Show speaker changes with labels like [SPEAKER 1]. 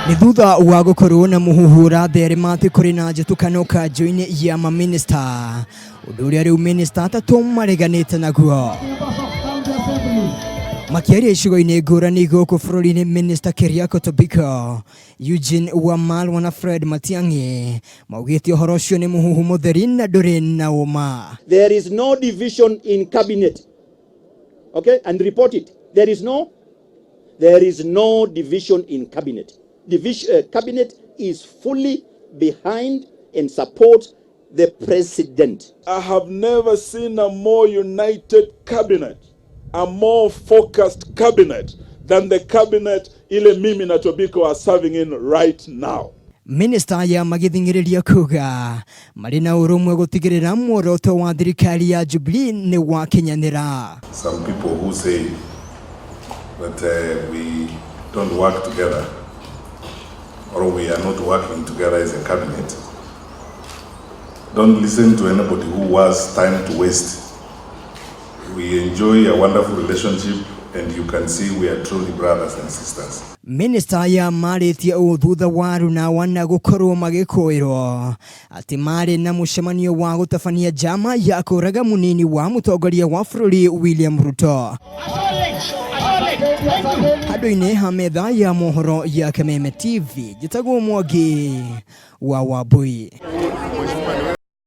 [SPEAKER 1] Nĩ thutha wa gũkorwo na mũhuhu ũratherema atĩ kũrĩ na njũtũkano kanjũ-inĩ ya mamĩnĩsta, ũndũ ũrĩa rĩu mĩnĩsta atatũ mareganĩte naguo. Makĩaria icigo-inĩ ngũrani gũkũ bũrũri-inĩ, Mĩnĩsta Keriako Tobiko, Eugene Wamalwa na Fred Matiang'i maugĩte ũhoro ũcio nĩ mũhuhu mũtheri na ndũrĩ na ũma.
[SPEAKER 2] There is no division in cabinet. Okay, and report it. There is no division in cabinet. Division, cabinet is fully behind and supports the president.
[SPEAKER 3] I have never seen a more united cabinet, a more focused cabinet than the cabinet ile mimi na Tobiko are serving in right now.
[SPEAKER 1] Minista ya magĩthing'ĩrĩria kuga marĩ na ũrũmwe gũtigĩrĩra muoroto wa thirikari ya Jubilee nĩ wakinyanĩra.
[SPEAKER 4] Some people who say that we don't work together or we are not working together as a cabinet, don't listen to anybody who has time to waste. We enjoy a wonderful relationship and you can see we are truly brothers and sisters.
[SPEAKER 1] Minista ya marĩtie ũũ thutha wa aruna wana gũkorwo magĩkũĩrwo atĩ marĩ na mũcemanio wa gũtabania njama ya kũraga mũnini wa mũtongoria wa bũrũri William Ruto. Handũ-inĩ ha metha ya mohoro ya Kameme TV, njĩtagwo Mwangi wa Wambui.